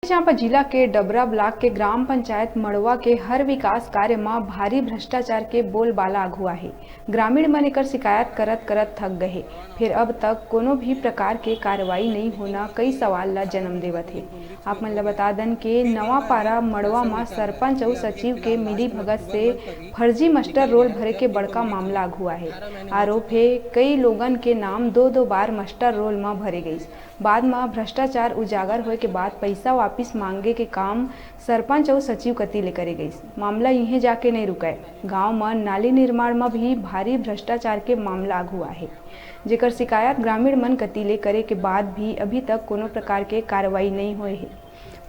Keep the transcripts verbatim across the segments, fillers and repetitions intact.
चांपा जिला के डबरा ब्लॉक के ग्राम पंचायत मड़वा के हर विकास कार्य म भारी भ्रष्टाचार के बोलबाला आघू आहे। ग्रामीण मन एकर शिकायत करत करत थक गए हे, फिर अब तक कोनो भी प्रकार के कार्रवाई नइ होना कई सवाल ला जन्म देवत हे। आप मन ला बता दन के नवापारा मड़वा म सरपंच अउ सचिव के मिली भगत से फर्जी मस्टर रोल भरे के बड़का मामला आघू आहे। आरोप हे, कई लोगन के नाम दो दो बार मस्टर रोल म भरे गइस। बाद म भ्रष्टाचार उजागर होए के बाद पइसा वापिस मांगे के काम सरपंच अउ सचिव कति ले करे गइस। मामला इहें जाके नइ रुकय, गांव म नाली निर्माण म भी भारी भ्रष्टाचार के मामला आघू आहे, जेकर शिकायत ग्रामीण मन कति ले करे के बाद भी अभी तक कोनो प्रकार के कार्रवाई नइ होए हे।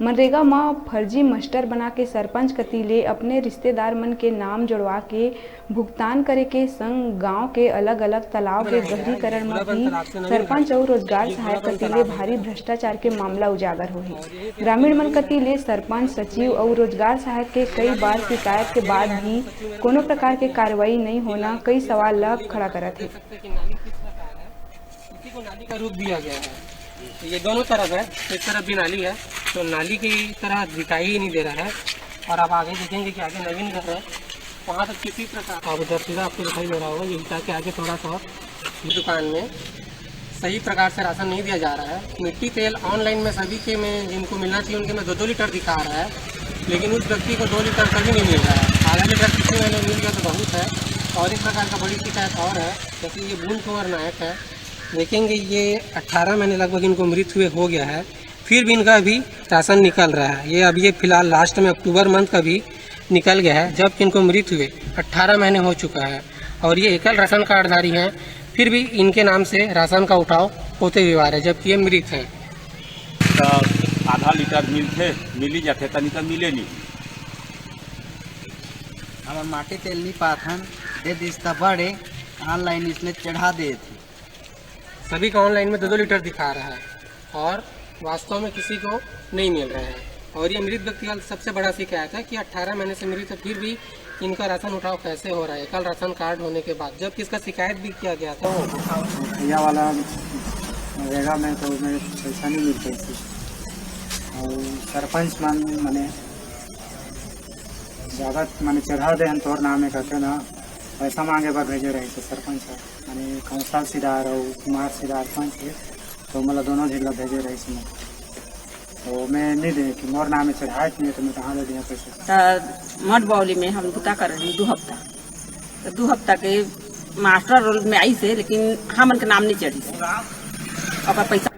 मनरेगा म फर्जी मस्टर बना के सरपंच कति ले अपने रिश्तेदार मन के नाम जोड़वा के भुगतान करे के संग गांव के अलग-अलग तालाब के गहरीकरण म भी सरपंच अउ रोजगार सहायक कति ले भारी भ्रष्टाचार के मामला उजागर होहे। ग्रामीण मन कति ले सरपंच, सचिव अउ रोजगार सहायक के कई बार शिकायत के बाद भी कोनो प्रकार के कार्रवाई नइ होना कई सवाल ल खड़ा करत हे। इसी को नाली का रूप दिया गया है। तो ये दोनों तरफ है, एक तरफ भी नाली है, तो नाली की तरह दिखाई ही नहीं दे रहा है। और आप आगे देखेंगे कि आगे नवीन घर है, वहाँ तक किसी प्रकार, आप उधर सीधा आपको दिखाई दे रहा होगा, ये ईटा के आगे थोड़ा सा, ये दुकान में सही प्रकार से राशन नहीं दिया जा रहा है। मिट्टी तेल ऑनलाइन में सभी के में जिनको मिलना चाहिए, उनके में दो दो लीटर दिखा रहा है, लेकिन उस व्यक्ति को दो लीटर कभी नहीं मिल रहा है। आधा लीटर किसी महीने मिल गया तो बहुत है। और इस प्रकार का बड़ी शिकायत और है, जैसे ये भूल कुंवर नायक है, देखेंगे, ये अठारह महीने लगभग इनको मृत हुए हो गया है, फिर भी इनका अभी राशन निकल रहा है। ये, अब ये फिलहाल लास्ट में अक्टूबर मंथ का भी निकल गया है, जबकि इनको मृत हुए अठारह महीने हो चुका है और ये एकल राशन कार्डधारी हैं, फिर भी इनके नाम से राशन का उठाव होते हुए आ रहा है, जबकि ये मृत हैं। तो आधा लीटर मिलथे, मिली जाथे, तनी तो मिले नहीं। हमर माटी तेल नहीं पाथन, दे दिस त बड़े, ऑनलाइन इसने चढ़ा दे थे। सभी का ऑनलाइन में दो दो लीटर दिखा रहा है और वास्तव में किसी को नहीं मिल रहा है। और ये मृत व्यक्ति का सबसे बड़ा शिकायत है कि अठारह महीने से मृत है, फिर भी इनका राशन उठाव कैसे हो रहा है, कल राशन कार्ड होने के बाद, जबकि इसका शिकायत भी किया गया था। भैया वाला नरेगा में तो मैं पैसा नहीं मिलता इसी। और सरपंच मन मने ज़्यादा मने चढ़ा दे हम तोर नाम में कहते ना, पैसा मांगे बर भेजे रहे थे सरपंच साहब। माने कौशल सिदार अउ कुमार सिदार पंच हे, तो मोला दोनों झिन ला भेजे रहिस मैं। तो मैं नहीं दे कि मोर नाम में चढ़ाए नहीं, तो मैं कहाँ ले दिया पैसा? त मठ बावली में हम बुता कर रही दू हफ्ता, तो दू हफ्ता के मास्टर रोल में आई से, लेकिन हमन के नाम नहीं चढ़ी से। ओकर पैसा